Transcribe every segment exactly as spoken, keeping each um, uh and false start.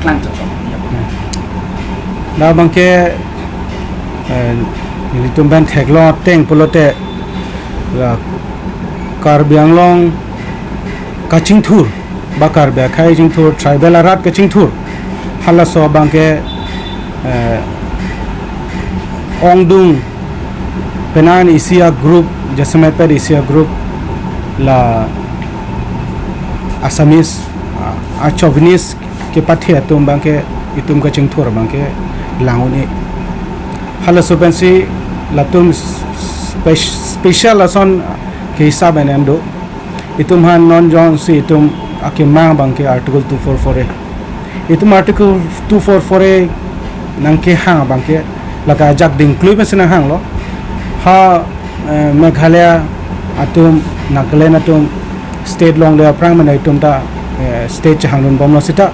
Nang cocok. Dak abangke, eh, ilitum pen theklong ateng pulote la Karbi Anglong kachingthur, ba Karbi akhei chingthur, tribal arat kachingthur. Halaso abangke, eh, ongdung penang isi a-group, jasemet pet isi a-group la Assamese, a, a-chauvinist kepathe atum abangke itum kachingthur abangke lang un-e. Halaso pensi latum spe-, special ason ke hisab en en do. Itum aphan non jongsi itum akemang abangke Article two four four A. Itum Article two four four A nangkehang abangke lake ajak dingklui pensi nanghanglo. Ha, eh, Meghalaya atum, Nagaland atum, state longle aphrang mena itum ta, eh, state chehangdun bomlo seta.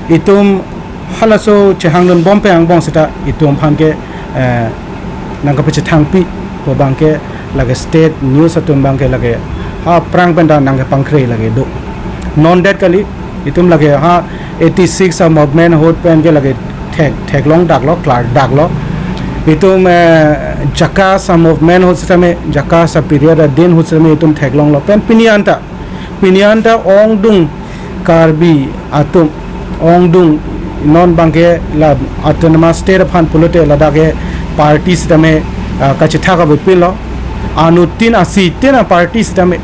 Itum halaso chehangdun bom pen angbong seta itum aphan ke, eh, nangkapachethangpi pu abangke lake state news atum abangke lake ha aphrang pen ta nangkepangkre lake do. Non det kali, itum lake ha eighty-six a-movement ahut pen ke lake thek, theklong daklo, klar daklo. Itum, eh, JACAS a-movement ahut setame, JACAS a-period adin ahut setame itum theklonglo. Pen pini anta, pini anta ongdung Karbi atum ongdung non abangke la autonomous state aphan pulote ladak ke party setame, ah, kachethak avepinlo. Anuttin asitin a-party setame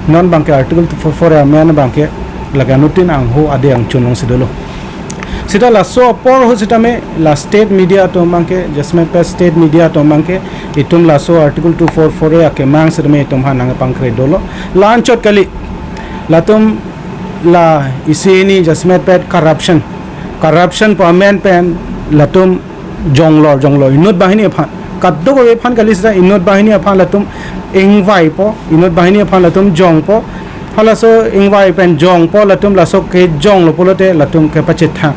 non abangke Article two four four A amen abangke lake anuttin angho ade angchun alongsi dolo. Seta laso apor ahut setame la state media atum abangke, jasemet pet state media atum abangke, itum laso Article two four four A akemang setame itum aphan nangpangkre dolo. La anchot kali, latum la isi hini jasemet pet corruption. Corruption pu amen pen latum jonglor jonglor inut banghini aphan. Kadokave aphan kali seta inut banghini aphan latum ingvaipo, inut banghini aphan latum jongpo. Halaso ingvai pen jongpo latum laso kejonglo pulote latum kepachethang.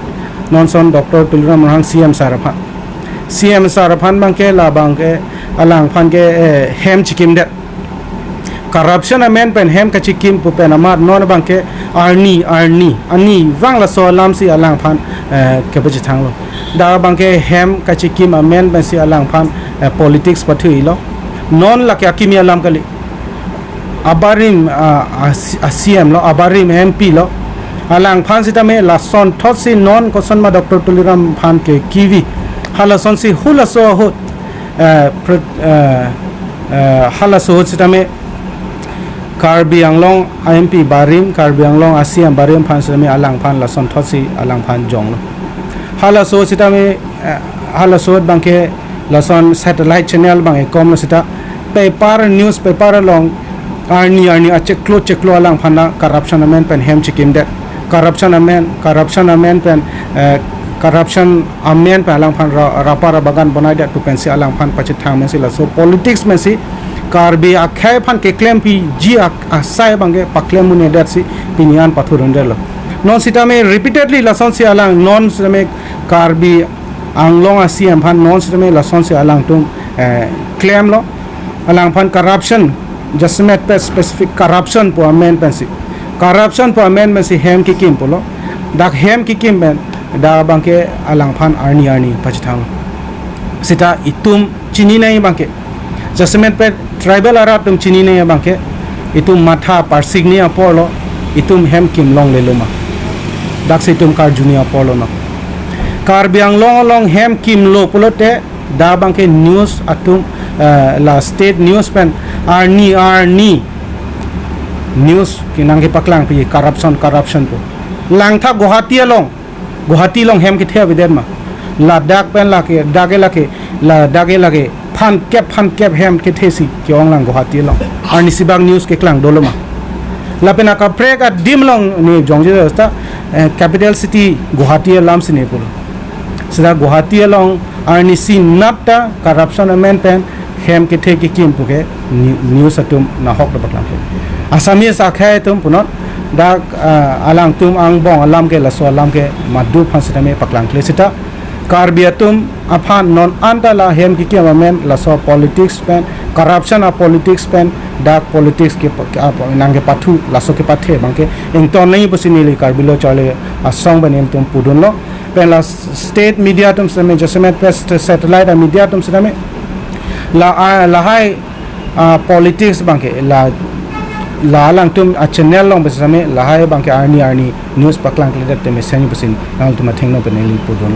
Non ason Doctor Tuliram Ronghang C M sir aphan. C M sir aphan abangke la abangke alangphan ke, eh, hem chikimdet. Corruption amen pen hem kachikim pu pen amat non abangke arni, arni, arnivang laso alamsi alangphan, eh, kepachethanglo. Dak abangke hem kachikim amen pensi alangphan, eh, politics pathuilo. Non lake akimi alam kali. Abarim, ah, ah, C-, ah, C M lo, abarim M P lo. Alangphan setame lasonthotsi non kosonma Doctor Tuliram aphan ke kivi. Halasonsi halaso ahut, eh, pre-, eh, eh, halaso ahut setame Karbi Anglong a-M P barim, Karbi Anglong a-C M barim aphan setame alangphan lasonthotsi alangphan jonglo. Halaso setame, eh, halaso abangke lason satellite channel abang ekomlo seta paper, newspaper along arni arni achiklo chiklo alangphan la corruption amen pen hem chikimdet. Corruption amen, corruption amen pen, eh, corruption amen pen alangphan ra-, rubber bagan bonaidet pu pensi alangphan pachethang mensi laso politics mensi Karbi akhei aphan keklempiji ak-, asai abangke paklem un-edetsi pini an pathurundetlo. Non setame repeatedly lasonsi alang non setame Karbi Anglong a-C M aphan non setame lasonsi alangtum, eh, klemlo. Alangphan corruption, jasemet pet specific corruption pu amen pensi. Corruption pu amen pensi hem kikim pulo. Dak hem kikim pen dak abangke alangphan arni arni pachethanglo. Seta itum chini nangji abangke, jasemet pet tribal arat atum chini nangji abangke, itum matha parsikji aporlo, itum hem kim longlelo ma. Daksi itum karjuji aporlo non. Karbi Anglong along hem kimlo pulote dak abangke news atum, eh, la state news pen arni arni news kenang kepaklangpi corruption, corruption pu. Langtha Guwahati along, Guwahati along hem kethe avedet ma. Ladak pen lake, dak ke lake, ladak ke lake phan kep, phan kep hem kethesi ke-ong lang Guwahati along. Arnisi bak news keklang dolo ma. Lapen akaprek adim along ne jongje seta, eh, capital city Guwahati alamsi ne pulo. Seta Guwahati along arnisi nat ta corruption amen pen hem kethe kekim puke ni-, news atum nahok do paklangkle. Assamese akhei atum punon dak, ah, alangtum angbong alam ke laso alam ke madu aphan setame paklangkle seta Karbi atum aphan non anta la hem kekim amen laso politics pen corruption a politics pen dark politics ke, ke, a, nangkepathu laso kepathe abangke ington nangji pusi neli Karbi Lo Charli Asong pen nelitum pudunlo. Pen la state media atum sitame, jasemet pen satellite a media atum sitame, la, a, lahai, a, politics abangke la, la alangtum a channel along pen sitame lahai abangke arni arni news paklangkledet te mesen pusi nangtum athengno pen neli pudunlo.